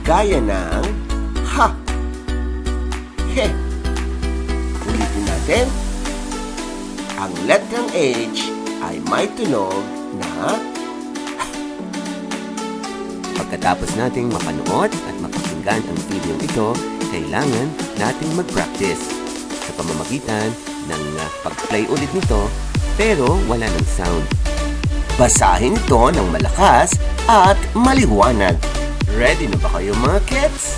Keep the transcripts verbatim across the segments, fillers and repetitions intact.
Gaya ng ha, he. Ulitin natin. Ang letrang H ay may tunog na Pagkatapos nating mapanood at mapakinggan ang video ito, kailangan nating mag-practice sa pamamagitan ng, ah, pag-play ulit nito, pero wala ng sound. Basahin ito ng malakas at maliwanag. Ready na ba kayo, mga kids?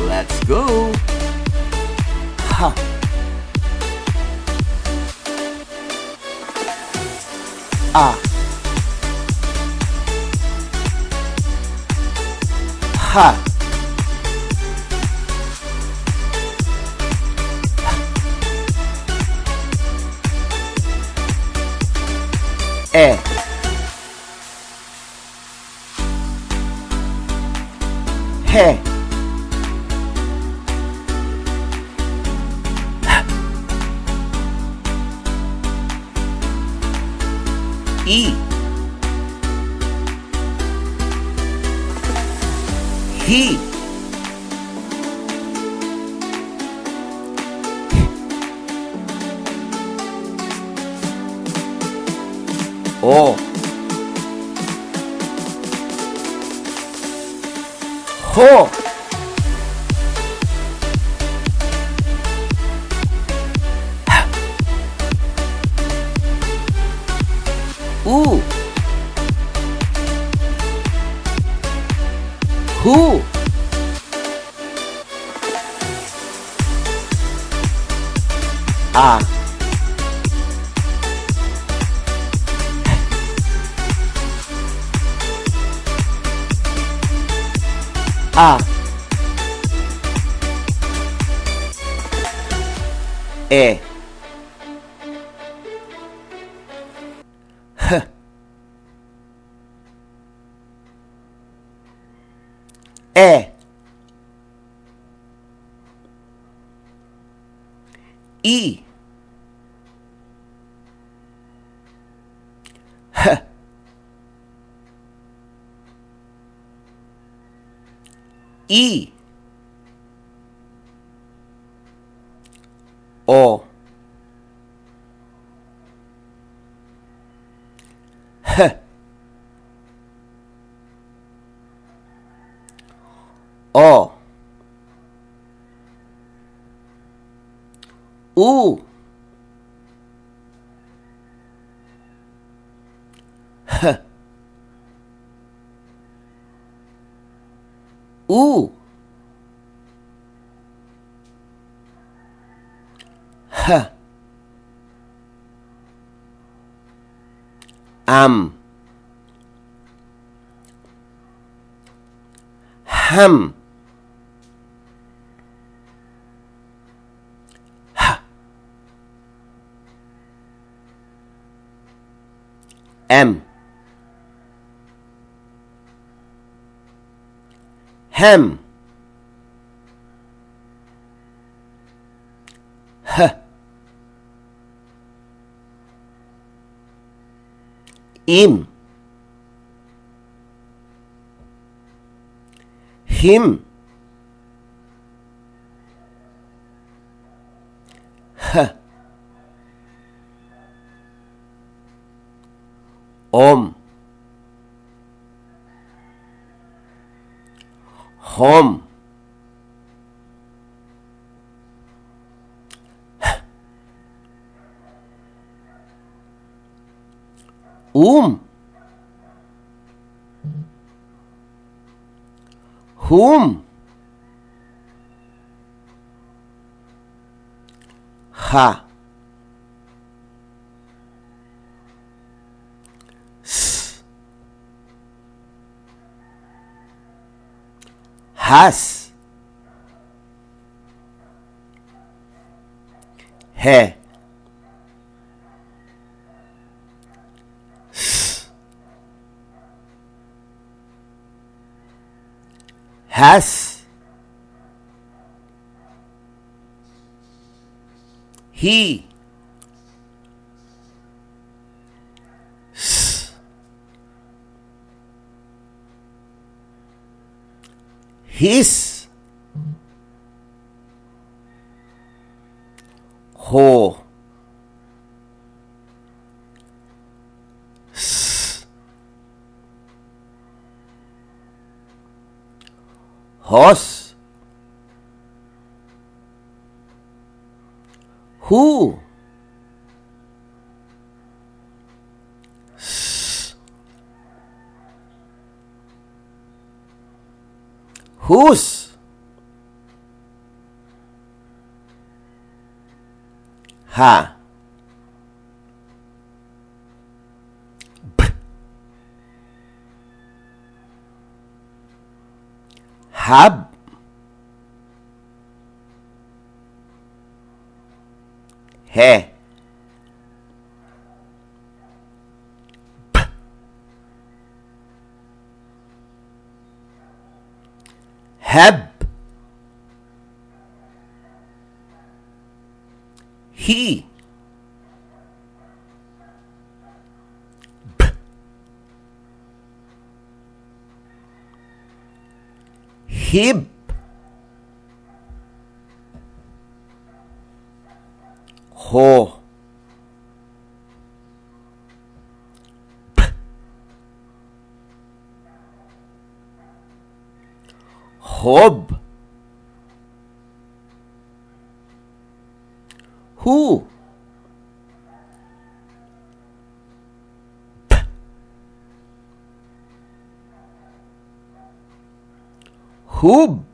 Let's go! Ha. A. Ha. E. He. I. Hi. O. Ho. U. Hu. A. A. E. H. E. I. H. I. O. H. O. U. H. U. H. Am. Ham. Ha. Em. Hem. He. Im. Him. He. Om. Hom. H. Um. Hum. Ha. S. Has. He. S. Has. He. S. His. Ho. S. Hos. Who. S. Whose. Ha. B. Hab. He. B. Hab. He. B. Hib. Ho. B. Hob. Who. B. Hub.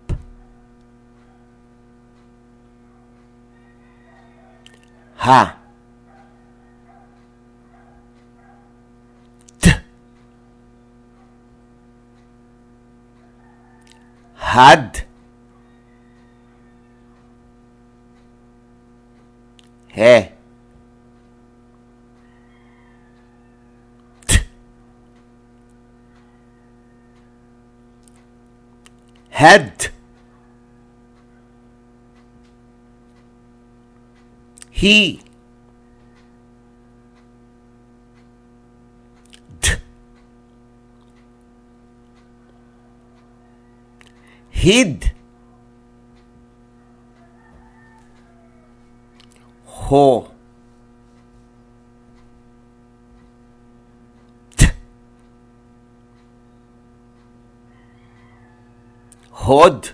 Ha. T. Had. He. T. Had. He. D. Hid. Ho. T. Hod.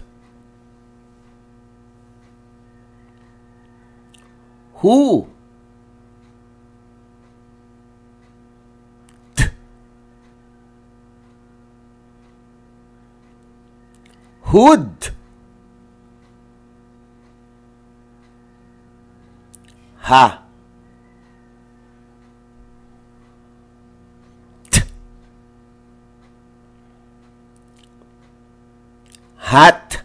Who. T. Hood. Ha. T. Hat.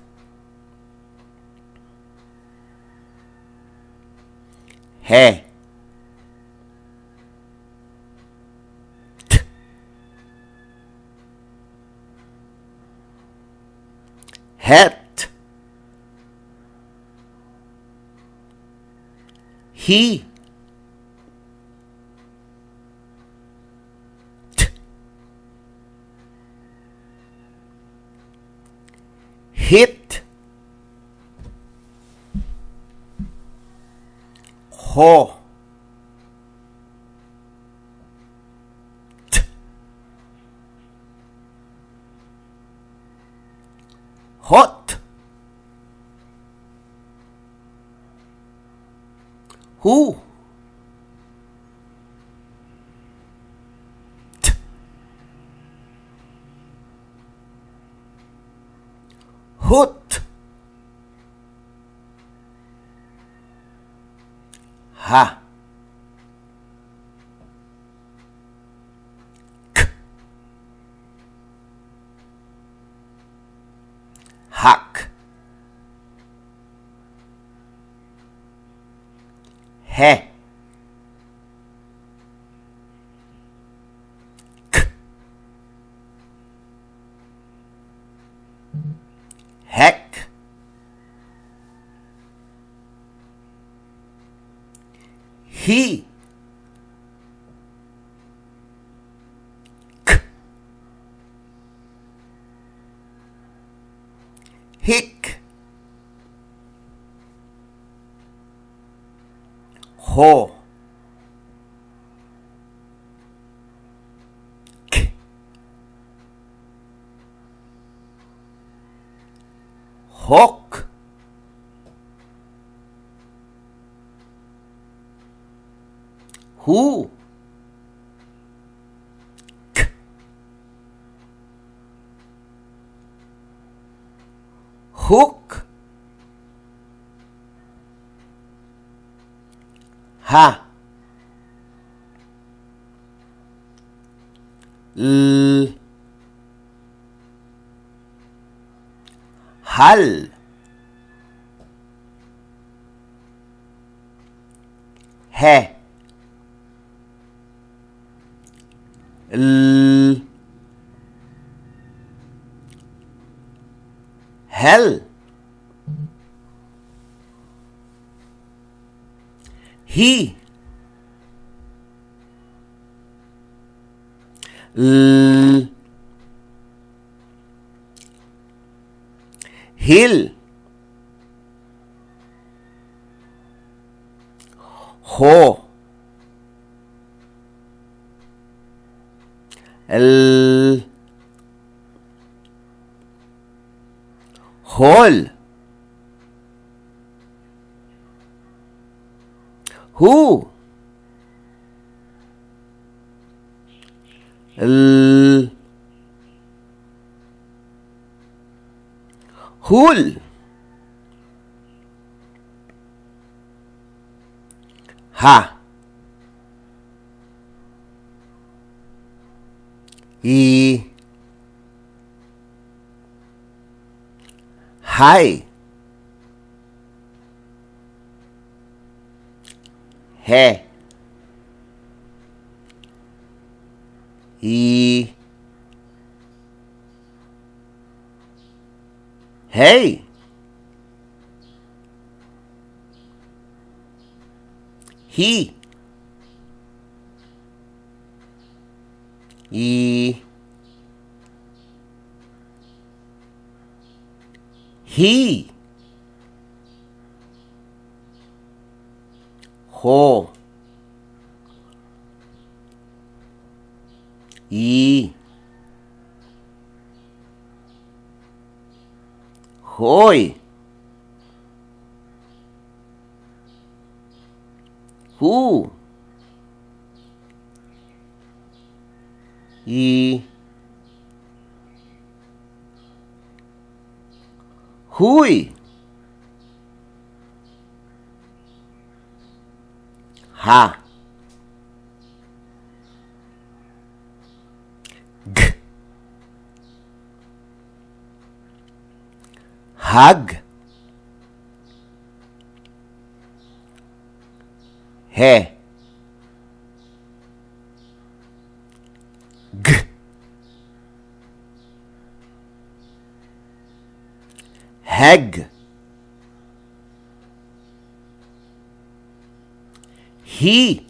He. T. Het. He. T. Hit. Ho. T. Hot. Who. T. Hoot. Ha. K. Hak. He. K. Hek. He. K. Ho. K. Hok. Hu. K. Huk. Ha. L. Hal. He. L. Hel. Hi. L. Hil. Ho. L. Hol. Hu. L. Hul. Ha. I. Hai. He. I. Hei. Hi. I. Hi. Ho. I. Hoi. Hu. I. Hui. Ha. G. Hag. He. G. Hag. Hi.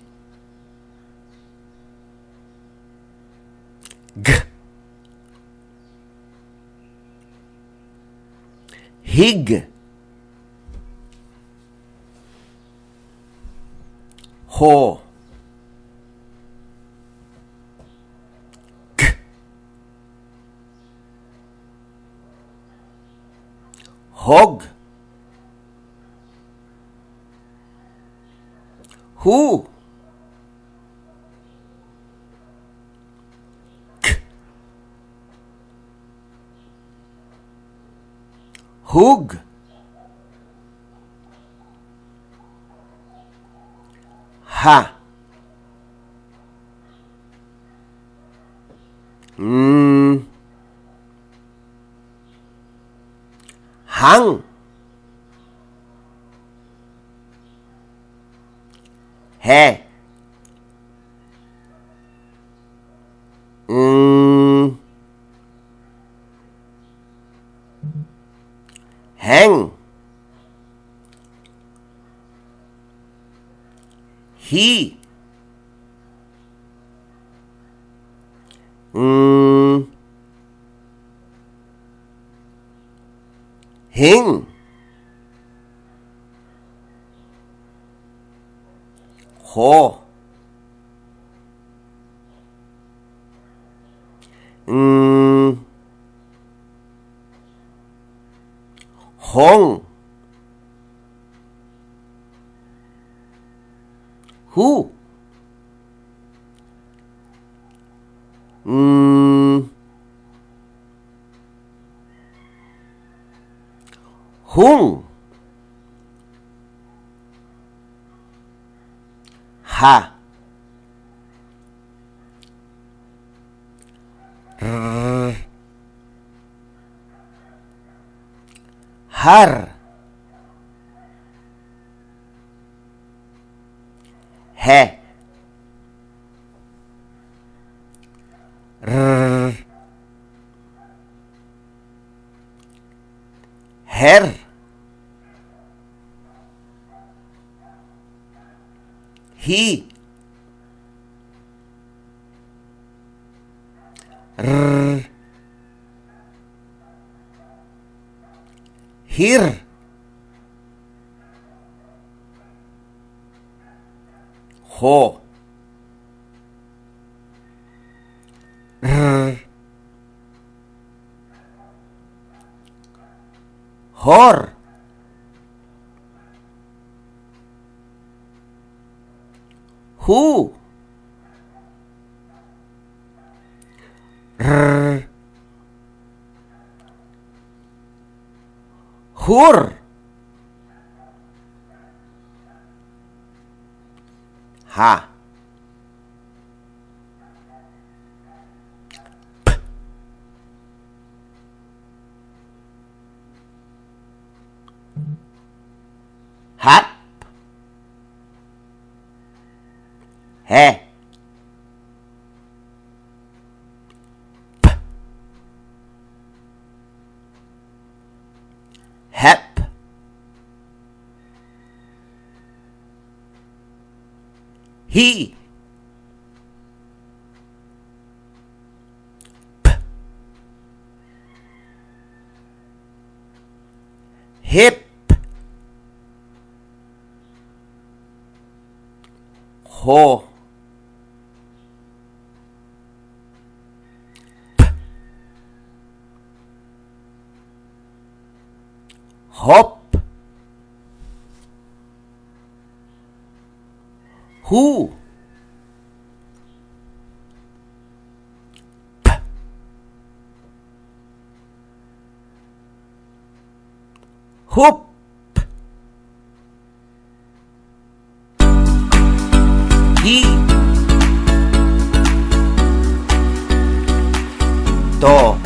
G. Hig. Ho. G. Hog. Hu. K. Hug. Ha. Mm. Hang. He. Mm. Heng. Hi. Mm. Hing. Ho. Ng. Hong. Hu. Ng. Hung. Ha. R. Har. He. R. Her. Hi. R. Hir. Ho. R. Hor. Hu. R. Hur. Ha. P. Hap. He. P. Hep. Hi. P. Hip. Ho. P. Hop. Hu. P. Hup. Hi. To.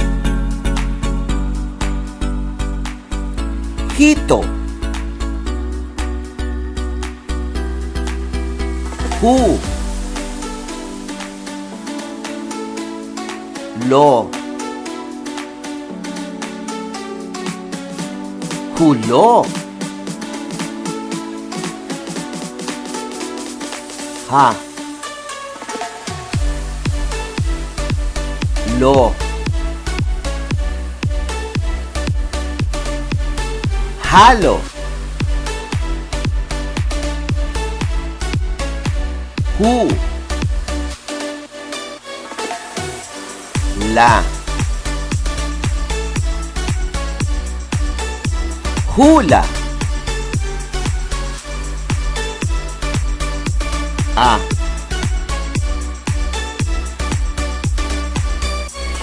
Hito. Hu. Lo. Hulo. Ha. Lo. Halo. Hu. La. Hula. A.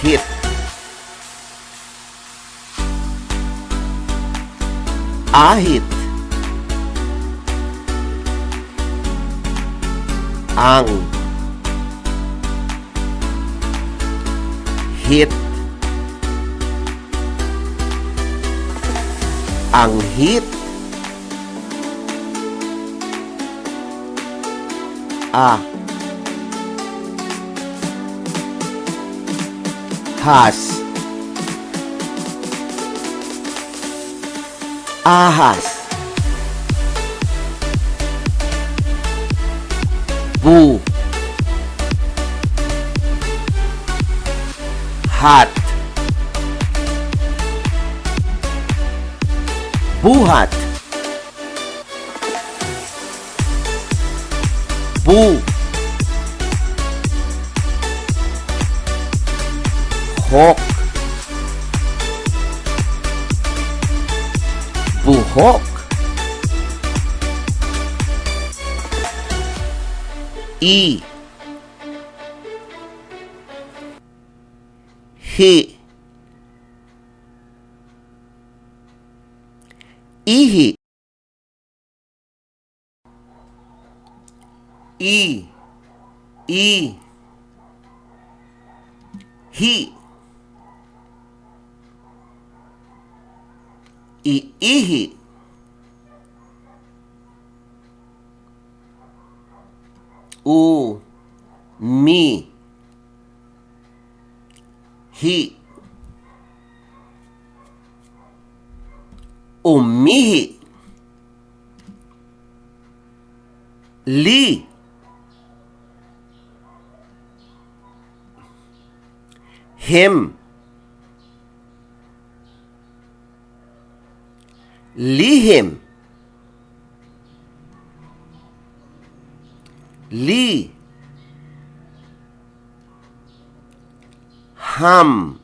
Hit. Ahit. Ang. Hit. Anghit. A. Has. Ahas. Bu. Hat. Buhat. U. Hok. Buhok. I. Hi. Ihi. I. I. Hi. I, ihi. U. Mi. Hi. Umihi. Li. Him. Lihim. Li. Ham.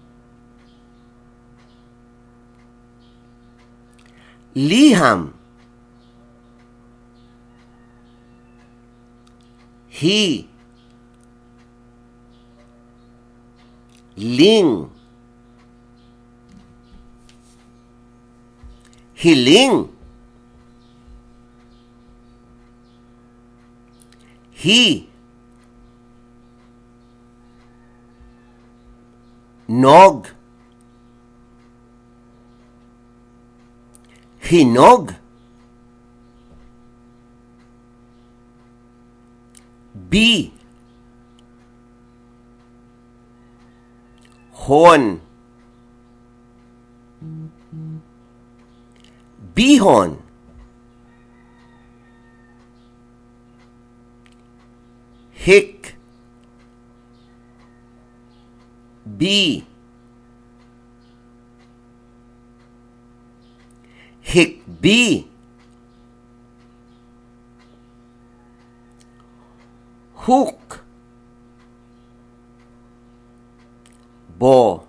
Liham. Hi. Ling. Hiling. Hi. Nog. Hinog. Bi. Hon. Bihon. Hik. Bi. Hikbi. Huk. Bo.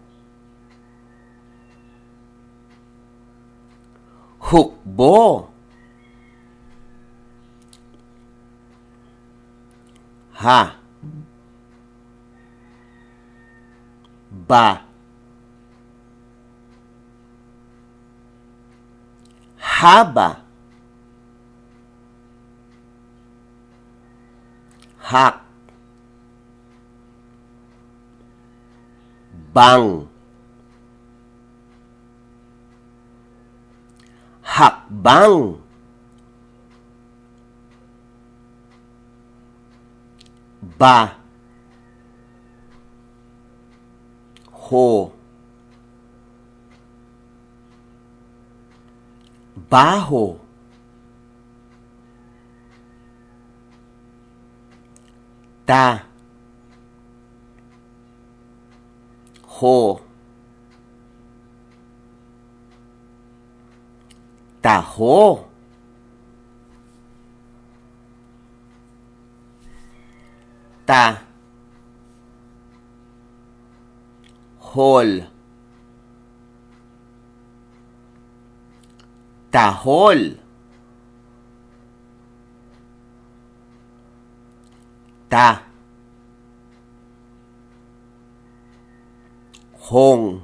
Hukbo. Ha. Ba. Haba. Hak. Bang. Hakbang. Ba. Ho. Baho. Ta. Ho. Taho. Ta. Hol. Tahol. Ta. Hong.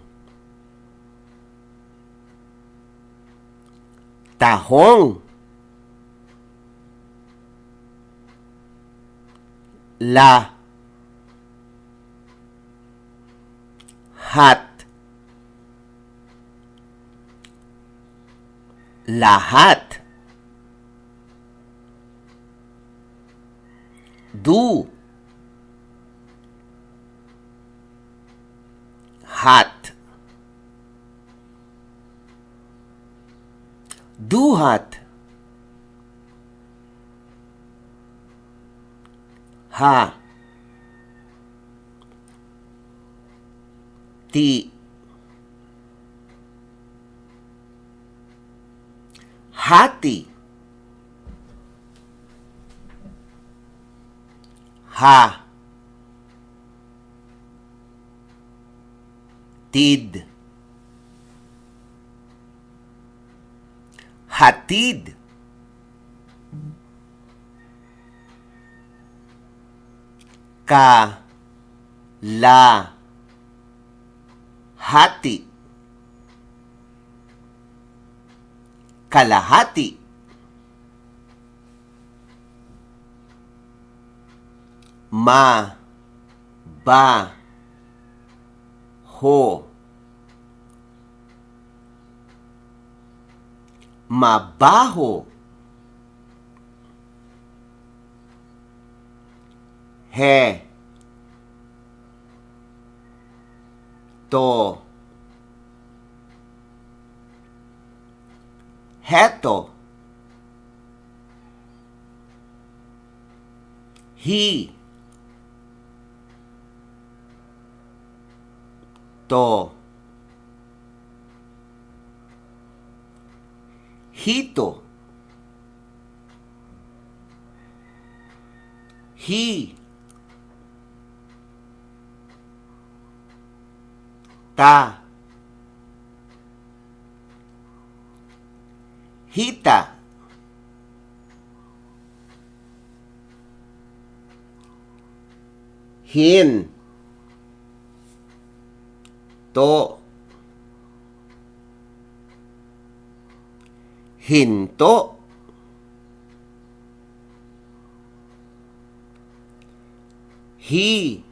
Tahong. La. Hat. Lahat. Du. Hat. Duhat. Ha. Ti. Hati. Ha. Tid. Hatid. Ka. La. Hati. Kalahati. Ma. Ba. Ho. Mabaho. He. To. Heto. Hi. To. Hito. Hi. Ta. Hita. Hin. To. Hinto. Hi.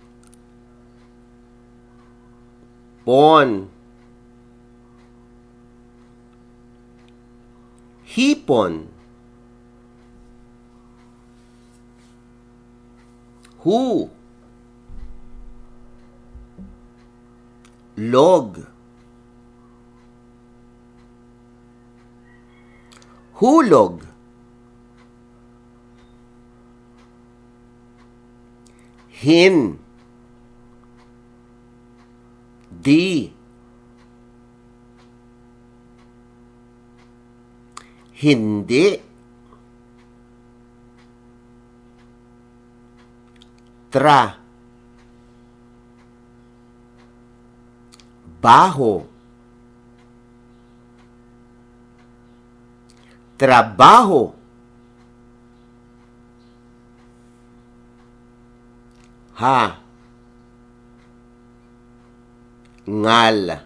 Pon. Hipon. Hu. Log. Hulog. Hin. Di. Hindi. Tra. Baho. Trabaho. Ha. Ngal.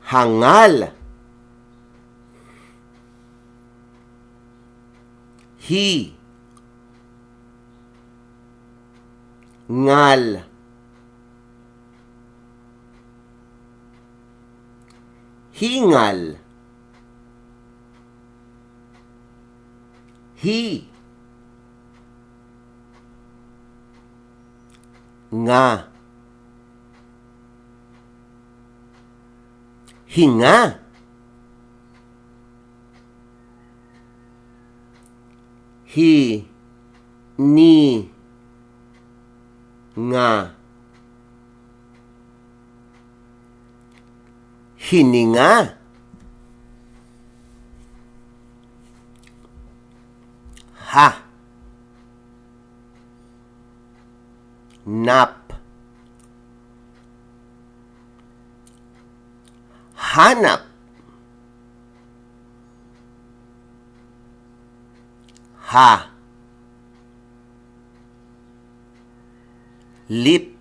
Hangal. Hi. Ngal. Hingal. Hi. Nga. Hinga. Hi. Ni. Nga. Hininga. Ha. Nap. Hanap. Ha. Lip.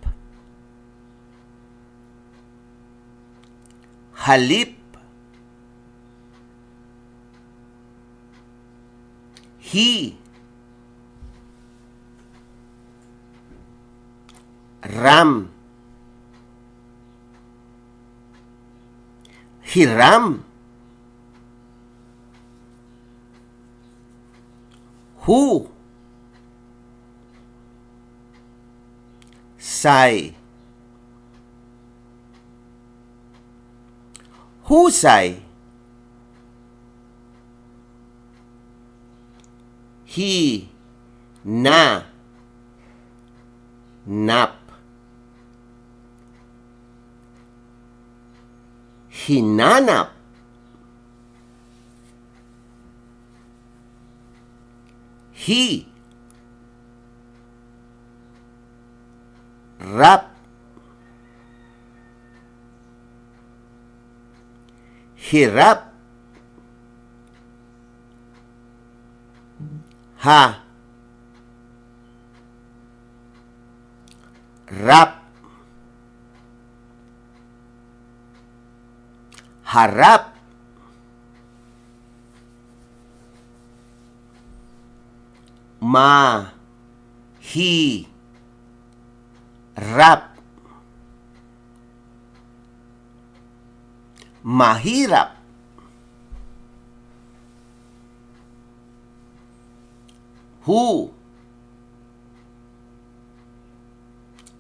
Halip. Hi. Ram. Hiram. Hu. Sai. Husai. Hi. Na. Nap. Hinanap. Hi. Rap. Hirap. Ha. Rap. Harap. Ma. Hi. Rap. Mahirap. Hu.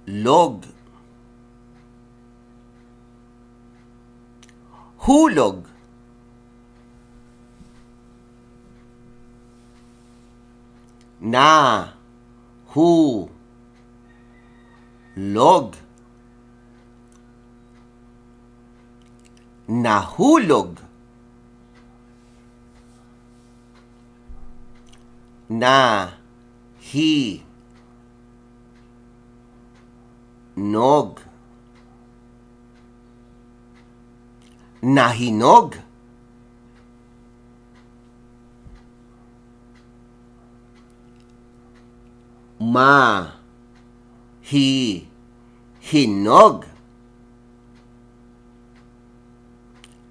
Log. Hulog. Na. Hu. Log. Nahulog. Na. Hi. Nog. Nahinog. Ma. Hi. Hinog.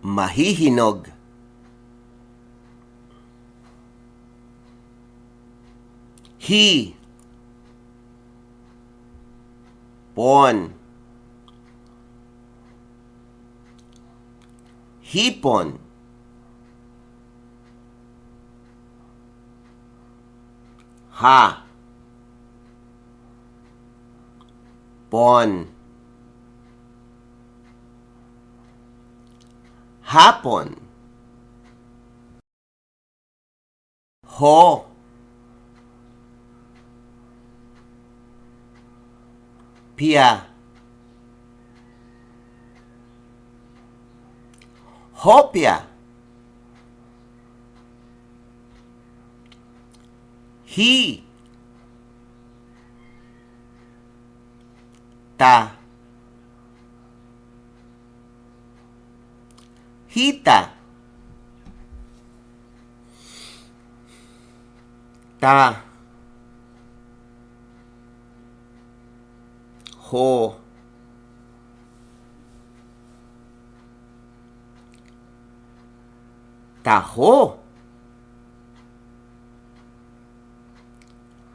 Mahihinog. Hi. Pon. Hipon. Ha. Pon. Hapon. Ho. Pia. Hopia. Hi. Ta. Hita. Ta. Ho. Taho.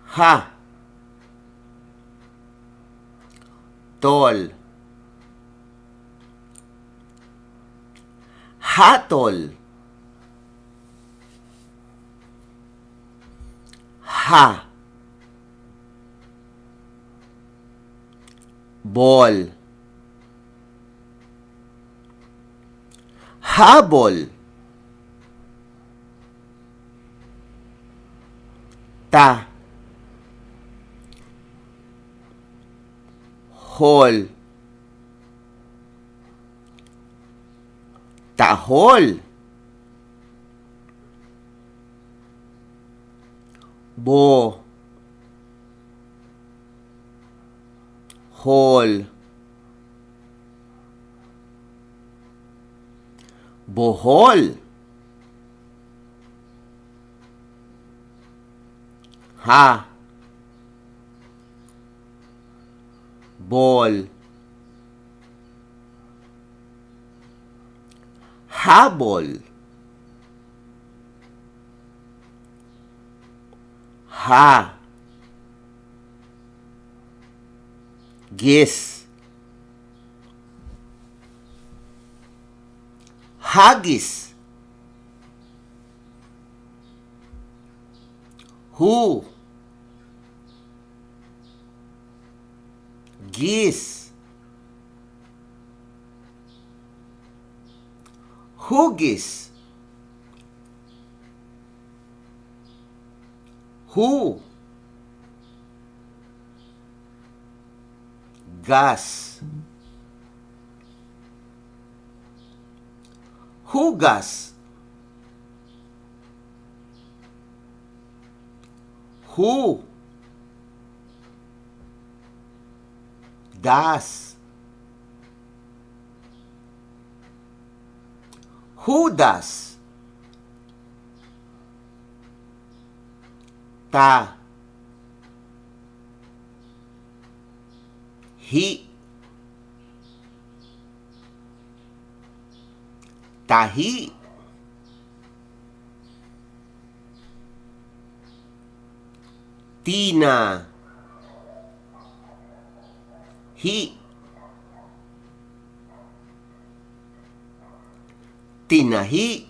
Ha. Tol. Hatol. Ha. Bol. Habol. Ta. Hol. Tahol. Bo. Hol. Bohol. Ha. Bol. Habol. Ha. Gis. Hagis. Hu. Gis. Hugis. Hu. Gas. Hugas. Who does? Who does? Ta. Hi. Tahi. Tina. Hi. Tina hi.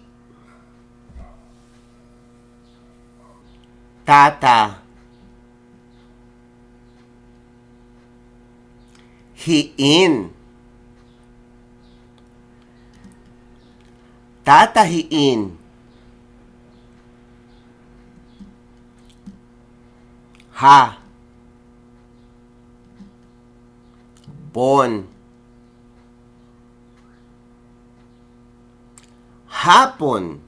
Tata. Hi in. Tata hi in. Ha. Pon. Hapon.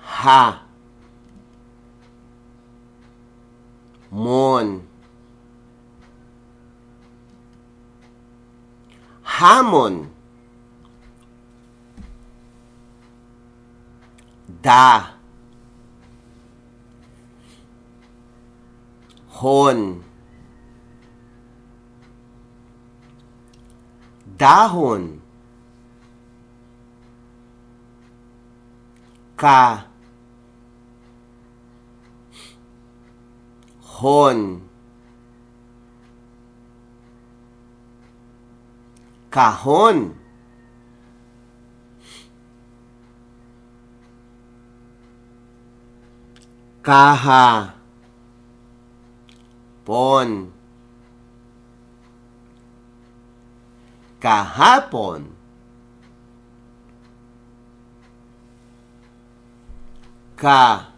Ha. Mon. Hamon. Da. Hon. Dahon. Ka. Hon. Kahon. Kaha. Pon. Kahapon. Ka.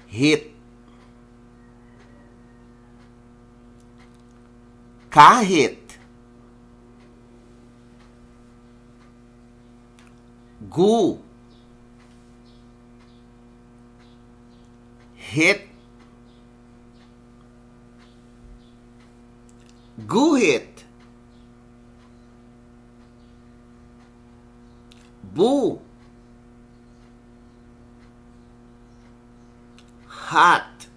Hit. Kahit. Gu. Hit. Guhit. Bu. Hat.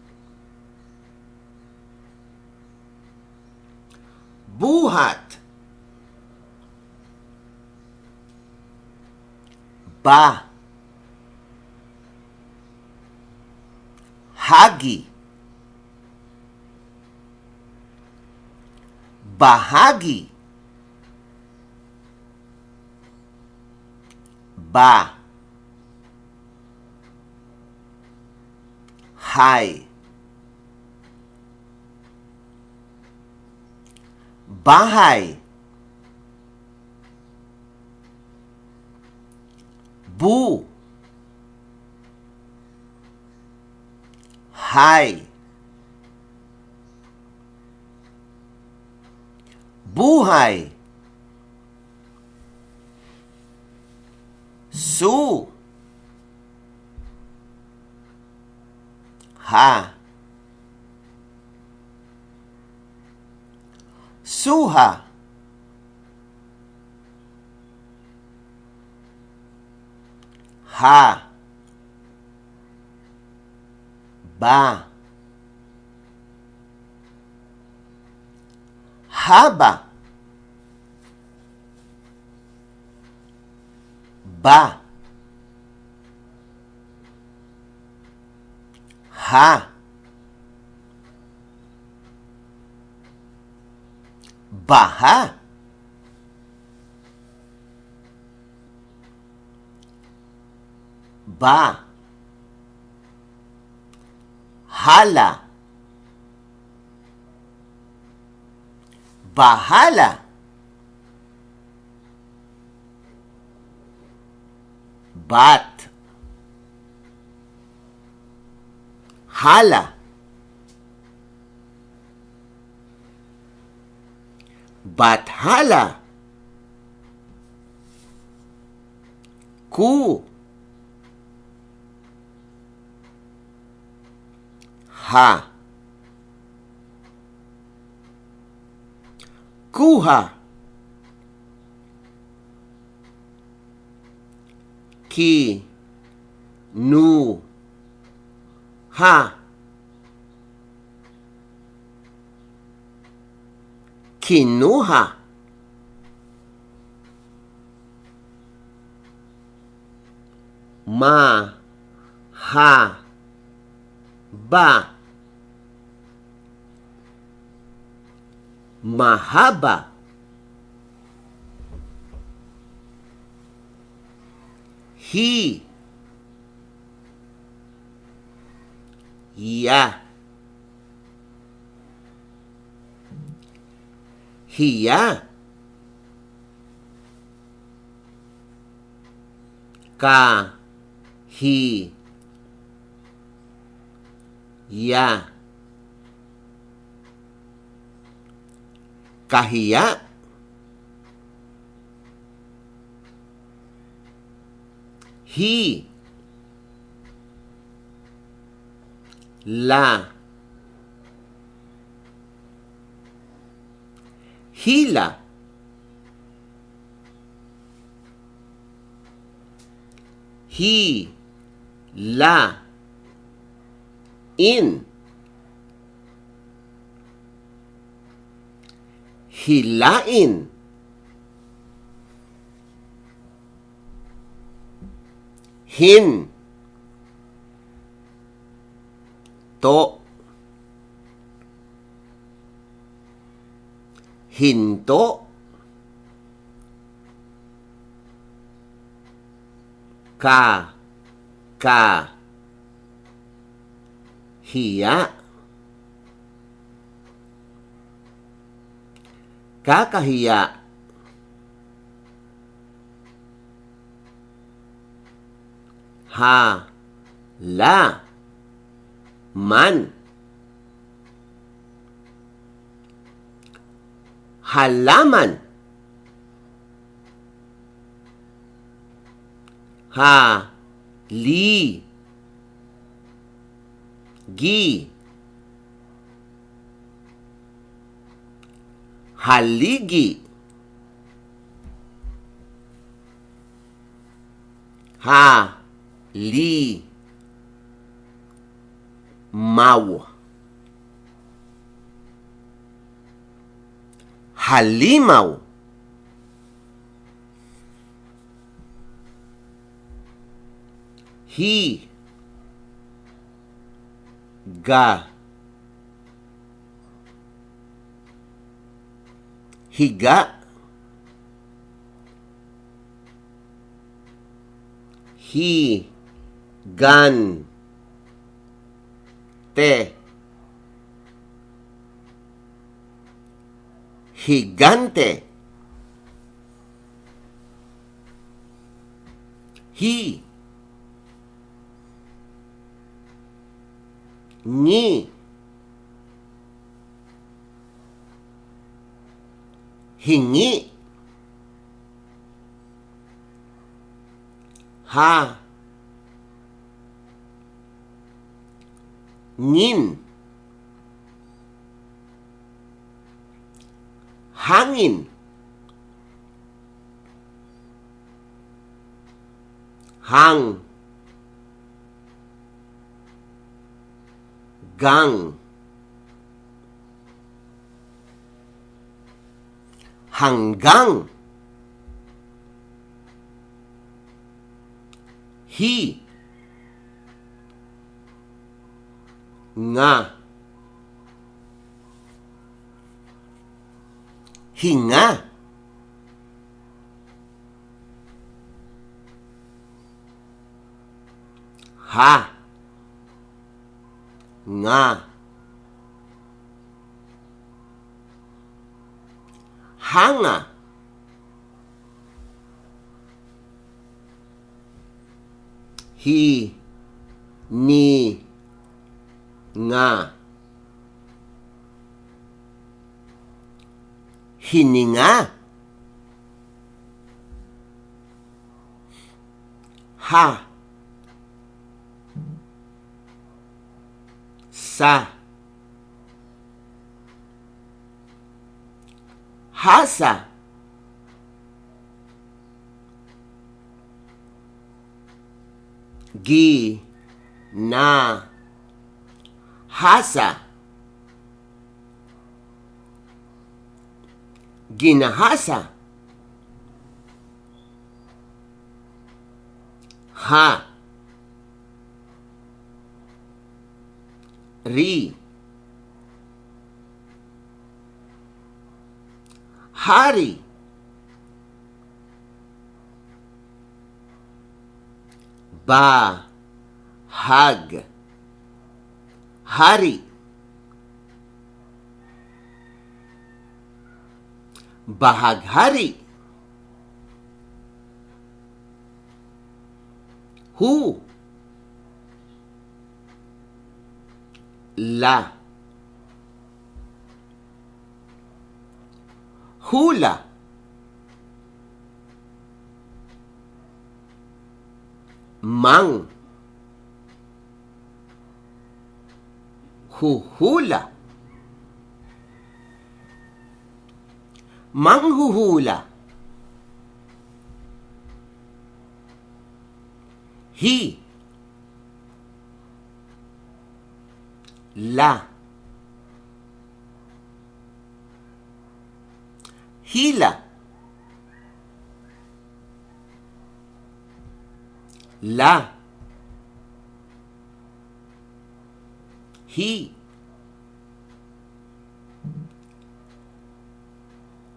Buhat. Ba. Hagi. Bahagi. Ba. Hai. Bahai. Bu. Hai. Buhai. Su. Ha. Suha. Ha. Ba. Haba. Ba. Ha. Baha. Ba. Hala. Bahala. Bat. Hala. Bathala. Ku. Ha. Kuha. Ki. Nu. Ha. Kinuha. Ma. Ha. Ba. Mahaba. Hi. Ya. Hiya. Ka. Hi. Ya. Kahiya. Hi. La. Hila. Hi. La. In. Hilain. Hin. To. Hinto. Ka. Ka. Hiya. Kakahiya. Ha. La. Man. Halaman. Ha. Li. Gi. Haligi. Ha. Li. Mau. Halimau. Hi. Ga. Higa. Hi. Gan. Te. Higante. Hi. Ngi. Hingi. Ha. Ngin. Hangin. Hang. Gang. Hanggang. Hi. Nga. Hinga. Ha. Nga. Hanga. Hi. Ni. Nga. Hininga. Ha. Sa. Hasa. Gi. Na. Hasa. Ginahasa. Ha. Ri. Hari. Ba. Hag. Hari. Bahag hari. Hu. La. Hula. Mang. Huhula. Mang huhula. Hi. La. Hila. La. Hi.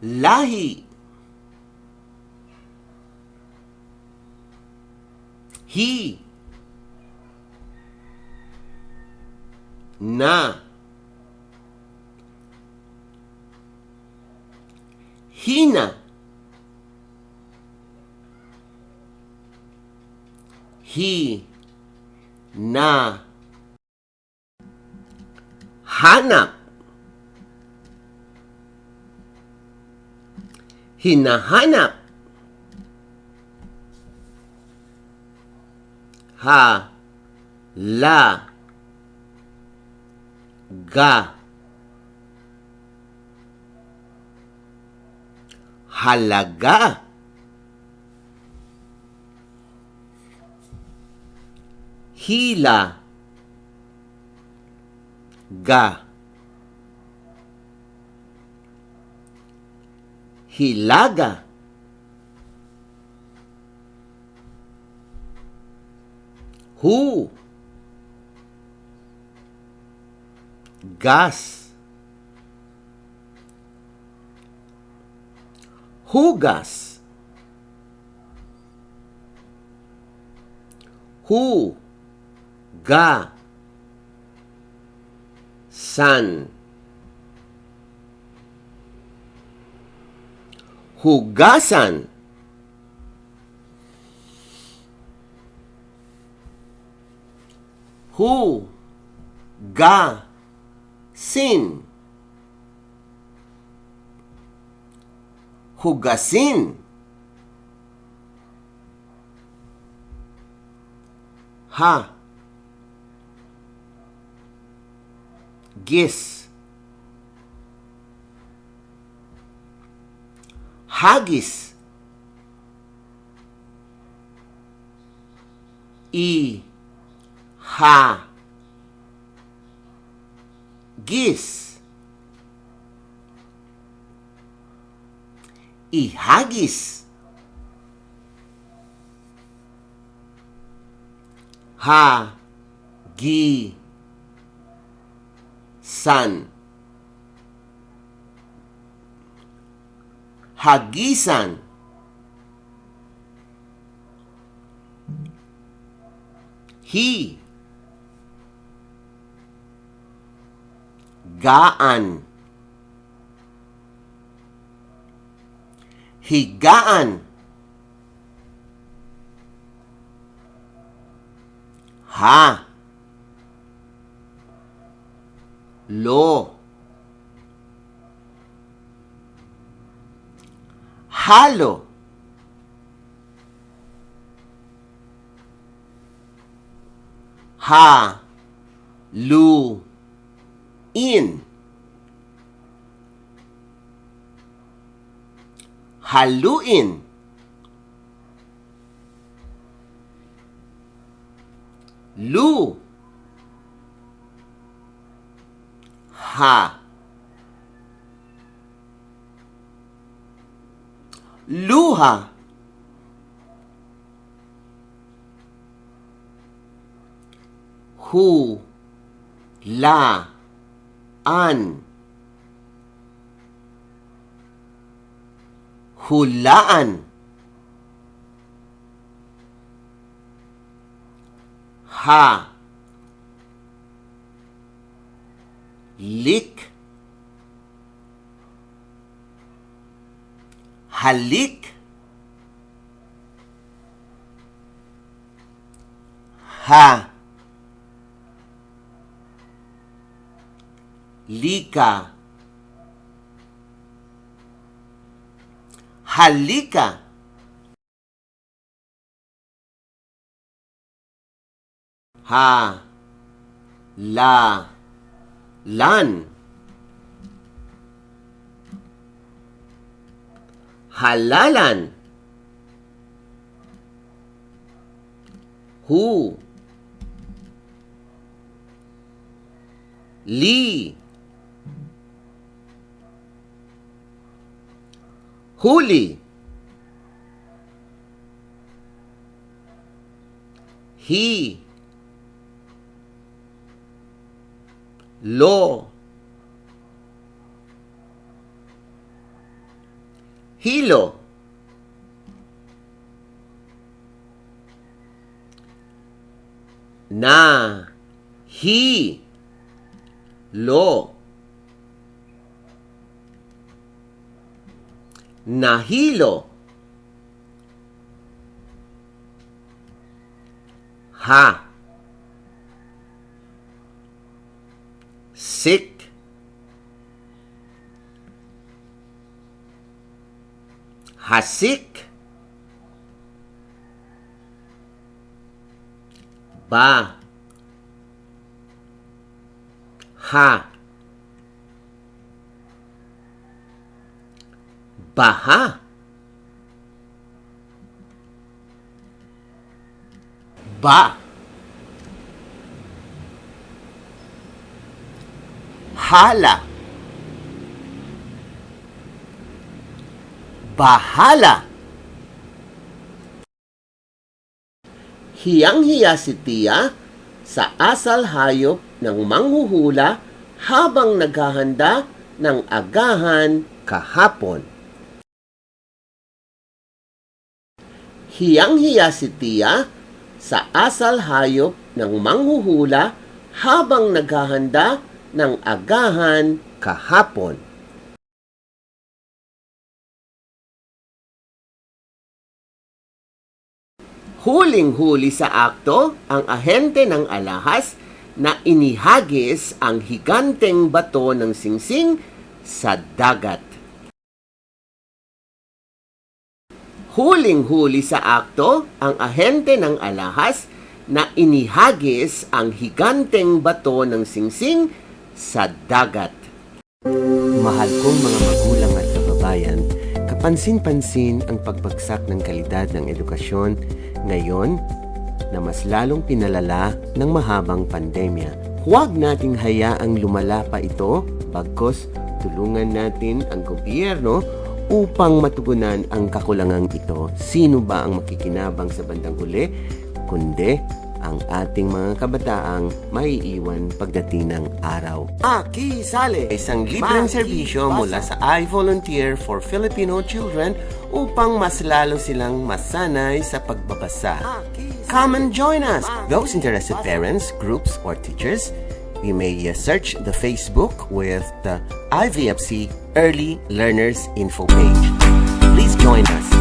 Lahi. Hi. Na. Hina. Hi. Na. Hana. Hina hana. Ha. La. Ga. Halaga. Hila. Ga. Hilaga. Hu. Gas. Hugas. Hu. Ga. San. Hugasan. Hu. Ga. Sin. Hugasin. Ha. Gis. Hagis. I. Ha. Gis. Ihagis. Ha. Gi. San. Hagisan. Hi. Gaan. Higaan. Ha. Lo. Halo. Ha, lu, in. Haluin. Lu. Ha. Luha. Hu. La. An. Hulaan. Ha. Lik. Halik. Ha. Lika. Halika. Ha. La. Lan. Halalan. Hu. Li. Huli. Hi. Lo. Hilo. Na. Hi. Lo. Nahilo. Ha. Sik. Hasik. Ba. Ha. Baha. Ba. Hala. Bahala. Hiyang-hiya si Tia sa asal hayop ng manghuhula habang naghahanda ng agahan kahapon. Hiyang-hiya si Tia sa asal hayop ng manghuhula habang naghahanda ng agahan kahapon. Huling-huli sa akto ang ahente ng alahas na inihagis ang higanteng bato ng singsing sa dagat. Huling-huli sa akto ang ahente ng alahas na inihagis ang higanteng bato ng singsing sa dagat. Mahal kong mga magulang at kababayan, kapansin-pansin ang pagbagsak ng kalidad ng edukasyon ngayon na mas lalong pinalala ng mahabang pandemya. Huwag nating hayaang lumala pa ito, bagkus tulungan natin ang gobyerno upang matugunan ang kakulangang ito. Sino ba ang makikinabang sa bandang huli? Kundi ang ating mga kabataang maiiwan pagdating ng araw. Makisali! Isang libreng serbisyo mula sa I Volunteer for Filipino Children upang mas lalo silang masanay sa pagbabasa. Come and join us! Those interested parents, groups, or teachers, we may uh, search the Facebook with the I V F C Early Learners Info page. Please join us.